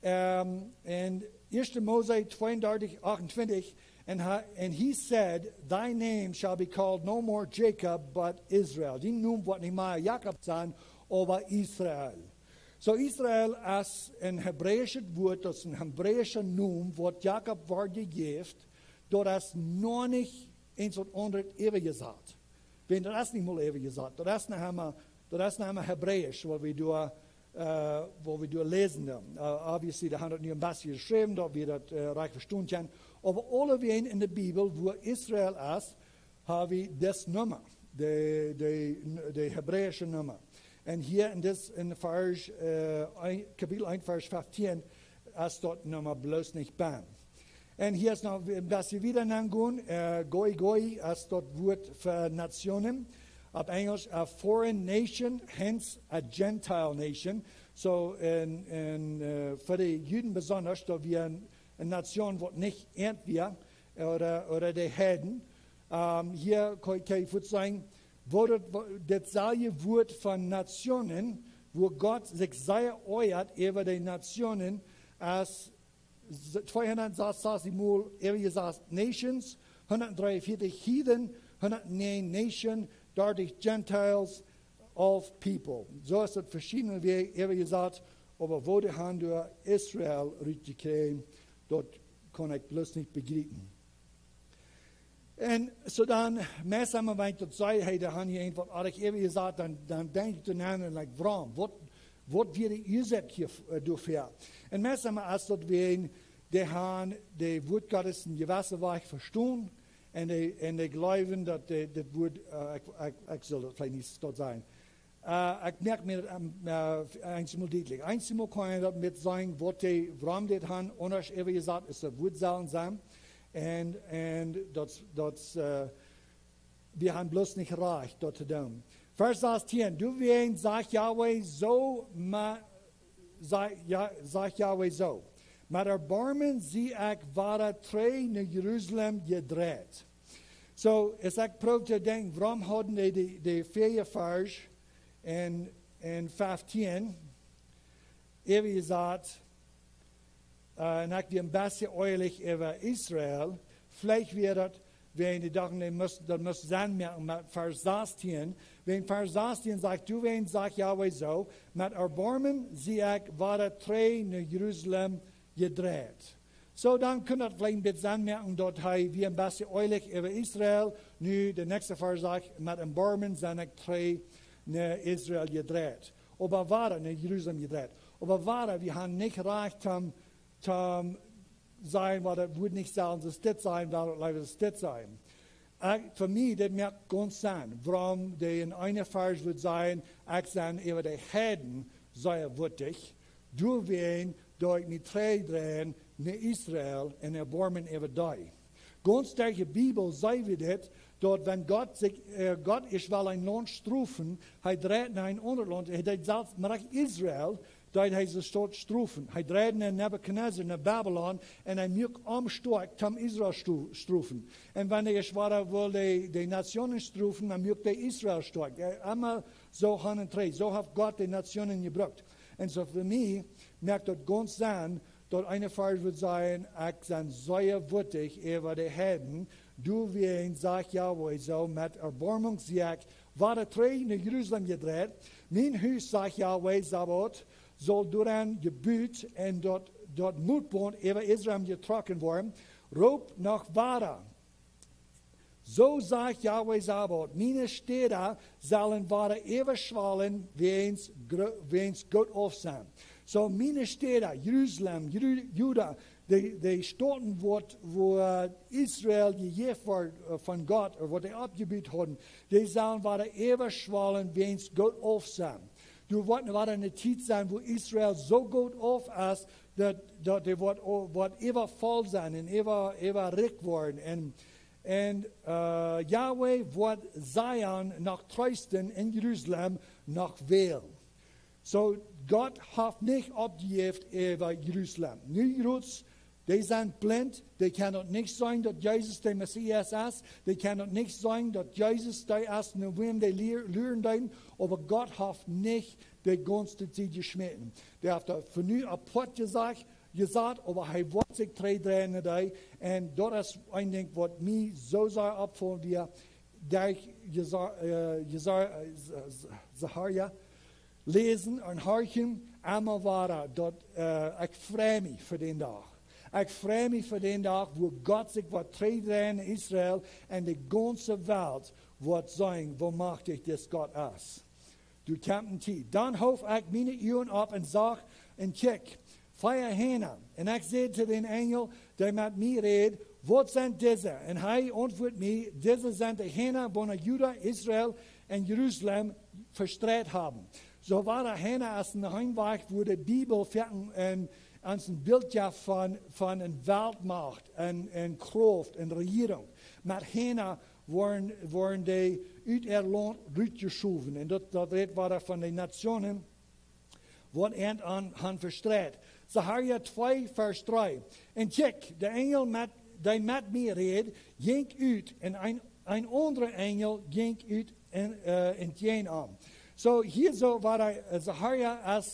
Ähm, en Ieeschte Mose tweeundartich achtuntwintich, and he, and he said, "Thy name shall be called no more Jacob, but Israel." Dien Nomen woat nich mea Jakob sennen, oba Israel. Soo, Israel es een hebräischet Wuat, daut es een hebräischa Nomen, waut Jakob wort jejäft, daut es noch nich eent waut aundret äwajesat. Wan daut es nich mol äwajesat, daut es noch emma, daut es noch emma hebräisch, waut wie doa, äh, waut wie doa läsen. Äh, obviously, dee haben daut nu een bät jeschräwen, daut wie daut, äh, rajcht vestonen kjennen. Oba aulawäajen en de Bibel, wua Israel es, ha wie dise Numma, de, de, de hebräische Numma. En hia en dis, en Varsch, äh, een, Kapitel eent, Varsch feftieen, es daut Numma bloos nich bie. En hia es noch een bät wieda nengonen, äh, goy goy es daut Wuat fa Nationen. Opp Enjelsch, a foreign nation, hence a Gentile nation. Soo, en, en, äh, fa de Juden besonda, daut wia eene, eene Nation, waut nich äant wia, ooda, ooda de Heiden. Ähm, hia kaun, kaun jie fuaz seenen, woo daut, woo, daut selwje Wuat von Nationen, wua Gott sikj sea oajat äwa de Nationen, es s-, tweehundatsasundsechzig mol äwajesat nations, hundatdreeunvieetich heathen, hundatnäajen nation, dartich Gentiles, of people. Soo es daut veschiedne Wäaj äwajesat, oba woo dee han doa Israel rutjekjräajen, daut kaun ekj bloos nich bejriepen. En soo dan, meist emma, wan ekj daut saj, hey, dee han hia irjentwaut oajch äwajesat, dan, dan denkj ekj doaraun, like, wuarom? Waut, waut wia de Uasoak hia, äh, doafäa? En meist emma es daut wäajen, dee han daut Wuat Gottes en jewesse Wies vestonen, en dee, en dee jleewen daut dee, daut Wuat, äh, ekj, ekj, ekj saul daut veleicht nich soo sajen. Äh, ekj moak mie, ähm, äh, eenjemol dietlich. Eenjemol kaun eena daut met sennen, waut dee, wuarom dee daut han, aundasch äwajesat es daut Wuat sellen sennen. En, en daut, daut, äh, Wie haben bloos nich Rajcht, daut to doonen. Varsch sastieen: Doawäajen sajcht Jahwe soo, ma, sajcht, jo, sajcht Jahwe soo: Met Erboarmen sie ekj wada trigj no Jerusalem jedreit. Soo, aus ekj proow to denkjen, wuarom hauden dee, dee, dee väaje Varsch en, en feftieen, äwa jesajcht, äh, un ekj wia een bät oajlich äwa Israel. Veleicht wia daut, wäajen dee dochten, dee must, daut must Senn moaken met Varsch sastieen. Wäajen Varsch sastieen sajcht: Doawäajen sajcht Jahwe soo: Met Erboarmen sie ekj wada trigj no Jerusalem jedreit. Soo, dan kunn daut veleicht een bät Senn moaken, daut hee wia een bät oajlich äwa Israel. Nu, de näakjste Varsch sajcht: Met Erboarmen sie ekj trigj no Israel jedreit. Oba wada, no Jerusalem jedreit. Oba wada, wie haben nich Rajcht om, om sajen, waut daut Wuat nich saul, soo dit sajen, waut daut leewa soo dit sajen. Ekj, fa mie, dit moakt gaunz Senn, wuarom dee en een Varsch wudd sajen: Ekj sie äwa de Heiden sea wuttich, doawäajen doo ekj mie trigjdreien no Israel un Erboarmen äwa dee. Gaunz derch de Bibel seenen wie dit, daut wan Gott sikj, äh, Gott es well een Launt strofen, hee dreit no een aundret Launt, hee deed selfst, mau Israel, deed hee soo stoakj strofen. Hee dreid no Nebukadnezar, no Babilon, un hee muak am stoakj, om Israel sto-, strofen. Un wan hee es wada wull de, de Nationen strofen, dan muak hee Israel stoakj. Äh, emma soo han un trigj. Soo haft Gott de Nationen jebrukt. Un soo fa mie moakt daut gaunz Senn, daut een Varsch wudd sajen: Ekj sie sea wuttich äwa de Heiden, doawäajen sajcht Jahwe soo: Met Erboarmen sie ekj wada trigj no Jerusalem jedreit. Mien Hus, sajcht Jahwe Sabaot, saul doaraun jebut un daut, daut Mootbaunt äwa Israel jetrocken woaren. Roopt noch wada. Soo sajcht Jahwe Sabaot: Miene Städa sellen wada äwaschwalen, wäajen see gro-, wäajen see goot auf sent. Soo, miene Städa, Jerusalem, Jeru-, Juda, dee, dee Stoten, waut, wua Israel jejäft wort, äh, von Gott, ooda waut dee oppjebut hauden, dee sellen wada äwaschwalen, wäajen see goot auf sent. Doa woat wada eene Tiet sennen, wua Israel soo goot auf es, daut, daut dee woat, woat äwafoll sennen un äwa, äwarikj woaren. Un, un, äh, Jahwe woat Zion noch treesten un Jerusalem noch wälen. Soo, Gott haft nich oppjejäft äwa Jerusalem. Nu, Juden, dee sent blint, dee kjennen daut nich seenen, daut Jesus de Messias es. Dee kjennen daut nich seenen, daut Jesus dee es, no wäm dee lie-, luren deeden. Oba Gott haft nich de gaunze Tiet jeschmäten. Dee haft daut fa nu apoat jesajcht, jesat, oba hee woat sikj trigjdreien no dee. Un daut es een Dinkj, waut mie soo sea oppfaulen wia, daut ekj Jesa-, äh, Jesa-, äh, Z-, Z-, Zacharja läsen un horchen, emma wada, daut, äh, ekj frei mie fa dän Dach. Ekj frei mie fa dän Dach, wua Gott sikj woat trigjdreien no Israel un de gaunze Welt woat seenen, woo machtich dis Gott es. Doa kjemt eene Tiet. Dan hoof ekj miene Uagen opp un sach un kjikj, vea Hana. Un ekj säd to dän Enjel, dee met mie räd: Waut sent dise? Un hee auntwuad mie: Dise sent de Hana, waut Juda, Israel un Jerusalem vestreit haben. Soo wia de Hana aus een Heimwajch, wua de Bibel fa een, een, ons een Bilt jeft von, von eene Weltmacht, eene, eene Krauft, eene Rejierunk. Met Hana worden, worden dee ut äa Launt rutjeschowen. Un daut, daut rät wada von de Nationen, waut an, an, an vestreit. Zacharja twee, Varsch dree. Un kjikj, de Enjel met, dee met mie räd, jinkj ut, un een, een aundra Enjel jinkj ut un, äh, un jinkj aun. Soo, hia soo wia hee, äh, Zacharja es,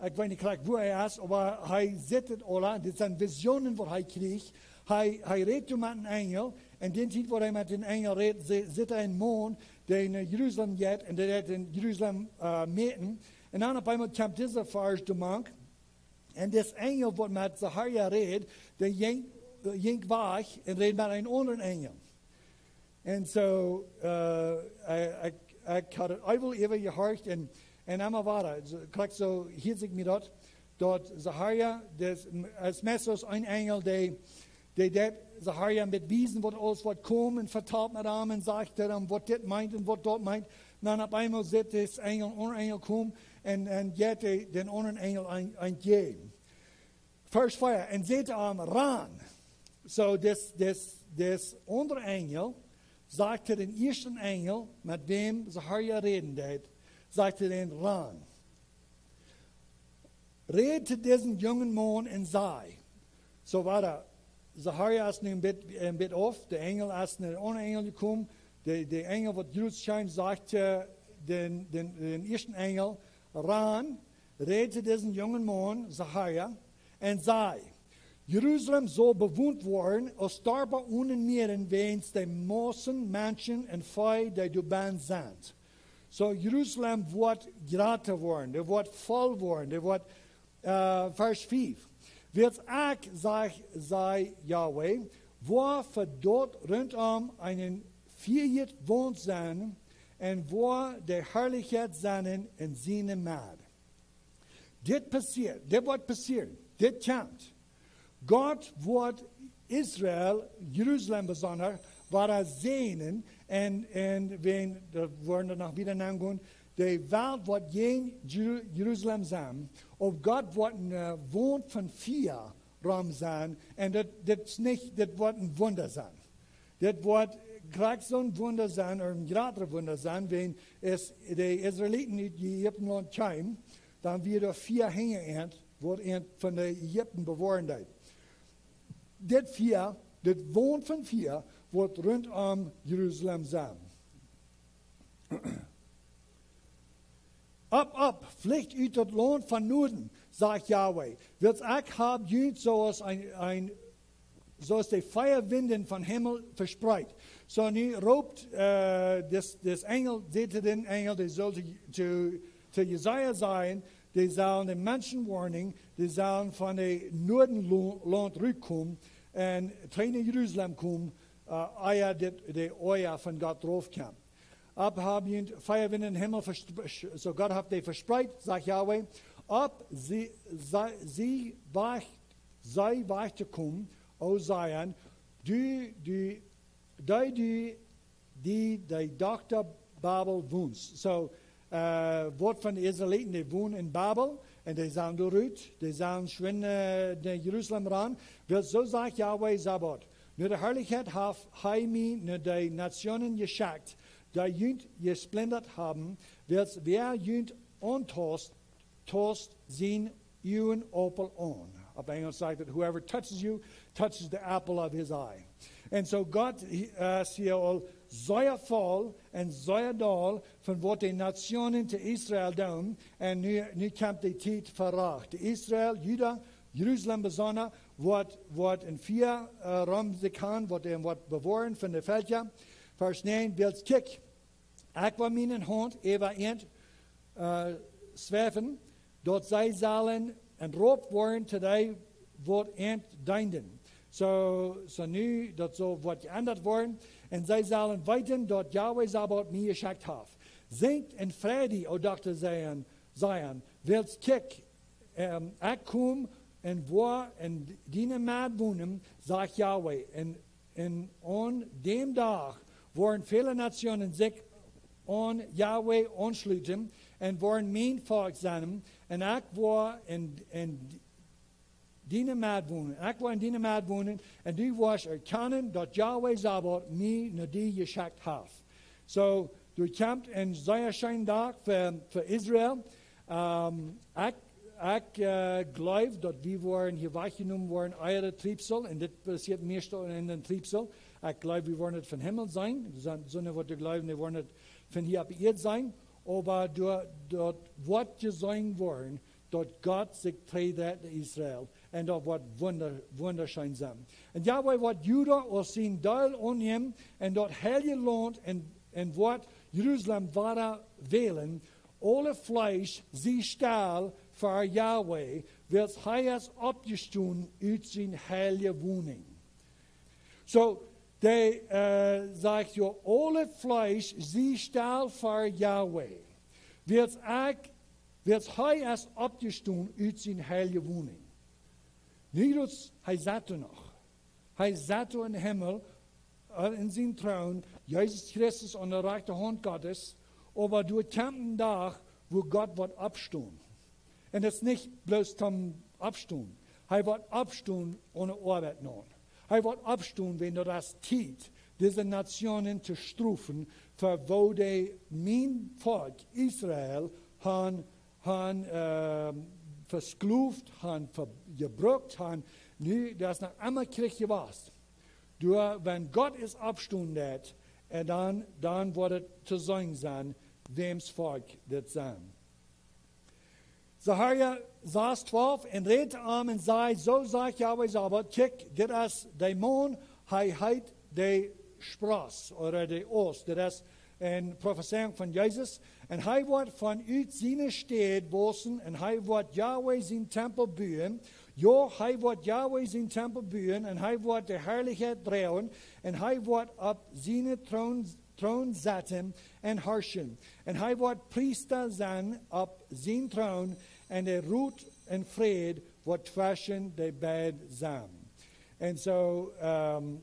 ekj weet nich krakjt wua hee es, oba hee sitt et aula, dit sent Visionen, waut hee kjrieech. Hee, hee rät doa met een Enjel, un dee Tiet, wua hee met dän Enjel rät, si-, sitt een Maun, dee no Jerusalem jeit, un dee jeit en Jerusalem, äh, mäten. Un dan opp eemol kjemt dise Varsch doamank. Un dis Enjel, waut met Zacharja rät, dee jinkj, jinkj wajch un räd met een aundren Enjel. Un soo, äh, ekj, ekj, ekj haud et eewel äwa jehorcht un, un emma wada. Soo, krakjt soo hieed ekj mie daut, daut Zacharja, dis, es meist aus een Enjel, dee, dee deed Zacharja met wiesen, waut aules woat komen, un vetalt met am un sajcht to am, waut dit meent un waut daut meent. Dan opp eemol sitt dis Enjel, een Enjel komen un, un jeit dee, dän aundren Enjel aun, aun jäajen. Varsch vea, un säd to am: Ran. Soo, dis, dis, dis aundra Enjel, Säd to dän ieeschten Enjel, met wäm Sacharja räden deed, säd to dän: Ran, räd to disen jungen Maun un saj. Soo wia daut, Sacharja es nu een bät, een bät auf, de Enjel es nu een aundra Enjel jekomen, de, de Enjel waut Josua schekjt, säd to dän, dän, dän ieeschten Enjel: Ran, räd to disen jungen Maun, Sacharja, un saj: Jerusalem saul bewont woaren aus Darpa onen Mieren wäajens de Mausen Menschen un Vee, dee doa bennen sent. Soo, Jerusalem woat jrata woaren, dee woat voll woaren, dee woat, äh, Varsch fief: Wiels ekj, sajcht, sajcht Jahwe, woa fa daut runtom eene fiaje Waunt sennen, un woa de Harlichkjeit sennen en siene Med. Dit passieet, dit woat passieren, dit kjemt. Gott woat Israel, Jerusalem besonda, woat hee säajnen, un, un wan, daut woaren wie noch wieda nogonen, de Welt woat jäajen Jeru-, Jerusalem sennen, oba Gott woat eene, äh, Waunt von Fia rom sennen, un daut, daut es nich, daut woat een Wunda sennen. Dit woat krakjt soon Wunda sennen, ooda een jratra Wunda sennen, wan aus de Israeliten ut Ägiptenlaunt kjeemen, dan wia doa Fia hinja an, waut an von de Ägipten bewoaren deed. Dit Fia, dit Waunt von Fia, woat runtom Jerusalem sennen. Opp, opp, flicht ut daut Launt von Nuaden, sajcht Jahwe, wiels ekj hab junt soo aus een, een, soo aus de Fiawinten vom Himmel vespreit. Soo nu roopt, äh, dis, dis Enjel, säd to dän Enjel, dee saul to, to, to Jesaja sajen, dee sellen de Menschen woarnen, dee sellen von de Nuaden Lo-, Launt rutkomen un trigj no Jerusalem komen, äh, ea dit, de Oaja von Gott drauf kjemt. Opp, hab junt Fiawinten vom Himmel vesp-, soo Gott haft dee vespreit, sajcht Jahwe. Opp, see, see, see wacht, see wacht to komen, o Zion, du, du, dee, du, dee, dee Dochta Babel wonst. Soo, äh, woat von de Israeliten, dee wonen en Babel, un dee sent doa rut, dee sent schwind, äh, no Jerusalem ran. Wiels soo sajcht Jahwe Sabaot: No de Harlichkjeit haft hee mie no de Nationen jeschekjt, dee junt jesplindat haben, wiels wäa junt auntaust, taust sien Uagenaupel aun. Opp Enjlisch sajcht et: Whoever touches you touches the apple of his eye. Un soo Gott, äh, es hia aul sea voll un sea doll von waut de Nationen to Israel doonen. Un nu, nu kjemt de Tiet von Rach. De Israel, Juda, Jerusalem besonda, woat, woat en Fia, äh, rom sikj han, woat an woat bewoaren von de Velkja. Varsch näajen: Wiels kjikj, ekj woa miene Haunt äwa an, äh, schweifen, daut see sellen enropt woaren to dee waut an deenden. Soo, soo nu, daut saul waut jeendat woaren. Un see sellen weeten, daut Jahwe Sabaot mie jeschekjt haft. Sinj un frei die, o Dochta Zion, Zion, wiels kjikj, ähm, ekj kom un woa en diene Med wonen, sajcht Jahwe. Un, un aun däm Dach woaren väle Nationen sikj aun Jahwe aunschluten un woaren mien Volkj sennen, un ekj woa en, en diene Med wonen. Ekj woa en diene Med wonen, un du woascht erkjanen, daut Jahwe Sabaot mie no die jeschekjt haft. Soo, doa kjemt een sea scheena Dach fa, fa Israel. Ähm, ekj, ekj, äh, jleew, daut wie woaren hia wajchjenomen woaren, ea de Triebsal, un dit passieet meist en dän Triebsal. Ekj jleew, wie woaren et vom Himmel seenen. Soo, soo waut jleewen, wie woaren et von hia opp Ieed seenen. Oba doa, daut woat jeseenen woaren, daut Gott sikj trigj dreit no Israel, un daut woat wunda-, wundascheen sennen. Un Jahwe woat Juda aus sien Deel aunnämen, un daut heilje Launt, un, un woat Jerusalem wada wälen. Aule Fleesch, sie stell fa Jahwe, wiels hee es oppjestonen ut siene heilje Woninj. Soo, dee, äh, sajcht: Jo, aule Fleesch, sie stell fa Jahwe. Wiels ekj, wiels hee es oppjestonen ut siene heilje Woninj. Nich bloos, hee sett doa noch. Hee sett doa em Himmel, äh, en sienen Troon, Jesus Christus aun de rajchte Haunt Gottes, oba doa kjemt een Dach, wua Gott woat oppstonen. Un daut es nich bloos toom oppstonen. Hee woat oppstonen oone Oabeit nämen. Hee woat oppstonen, wan daut es Tiet, dise Nationen to strofen, fa woo dee mien Volkj Israel han, han, ähm, vesklowt, han ve-, jebrukt, han, nu, daut es noch emma Kjrich jewast. Doa, wan Gott es oppstonen deit, un dan, dan woat et to seenen sennen, wäms Volkj dit sent. Sacharja sas twalf: Un räd to am un säd: Soo sajcht Jahwe Sabaot: Kjikj, dit es de Maun, hee heet de Spross, ooda de Aust. Dit es eene Profezeiunk von Jesus. Un hee woat von ut siene Städ wausen, un hee woat Jahwe sien Tempel buen. Jo, hee woat Jahwe sien Tempel buen, un hee woat de Harlichkjeit droagen, un hee woat opp sienen Troon, Troon setten un harschen. Un hee woat Priesta sennen opp sienen Troon, un de Rot un Fräd woat tweschen de beid sennen. Un soo, ähm,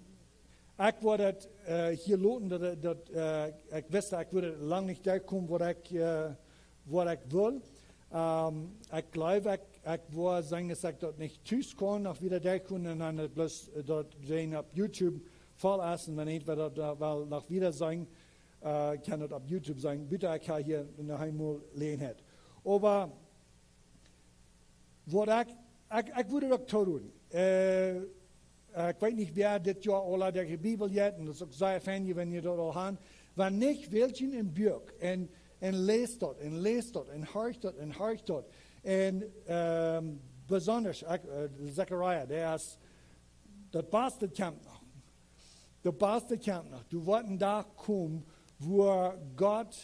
ekj wull daut, äh, hia loten, daut, daut, äh, ekj wist, ekj wudd lang nich doa komen, waut ekj, äh, waut ekj wull. Ähm, ekj jleew, ekj, ekj wull sajen, daut ekj daut nich tus kunn, noch wieda doa kunn, un dan daut bloos, äh, daut seenen opp YouTube voll es, un wan irjentwäa daut, äh, well noch wieda seenen, äh, kaun daut opp YouTube seenen. Bitte, ekj ha hia noch eemol Jeläajenheit. Oba waut ekj, ekj, ekj wudd daut uk toodonen. Äh, ekj weet nich, wäa dit Joa aul de Bibel jeit, un daut es uk sea fein, wan jie daut aul han. Wan nich, wält jie een Buak un, un läst daut, un läst daut, un horcht daut, un horcht daut. Un, ähm, besondasch, ekj, äh, Sacharja, dee es, daut baste kjemt noch. Daut baste kjemt noch. Doa woat een Dach komen, wua Gott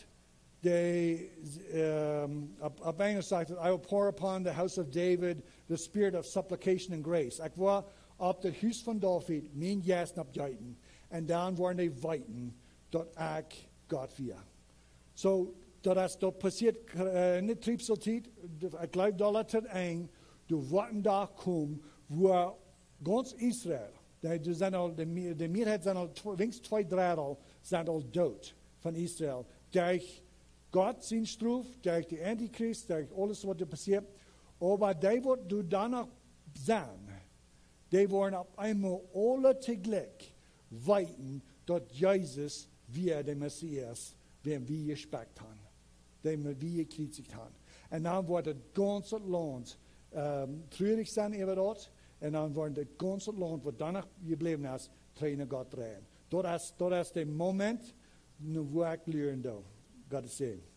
dee, ähm, opp, opp Enjlisch sajcht et: I will pour upon the house of David the spirit of supplication and grace. Ekj woa opp daut Hus von David mienen Jeist nopp jeeten. Un dan woaren dee weeten, daut ekj Gott wia. Soo, daut es, daut passieet, äh, enne Triebsal Tiet, ekj jleew, daut woat daut Enj, doa woat een Dach komen, wua gaunz Israel, dee, dee sent aul, de, Mie-, de Mearheit sent aul tw-, weens twee Dredel sent aul doot von Israel. Derch Gott sien Strof, derch dän Antichrist, derch aules waut doa passieet. Oba dee waut doa dan noch sent, dee woaren opp eemol aule toojlikj weeten, daut Jesus wia de Messias, wäm wie jespekjt han, dän wie jekjriezicht han. Un dan woat daut gaunze Launt, ähm, trurich sennen äwa daut. Un dan woat daut gaunze Launt, waut dan noch jebläwen es, trigj no Gott dreien. Daut es, daut es de Moment, nu wua ekj luren doo. Gott sien Säajen.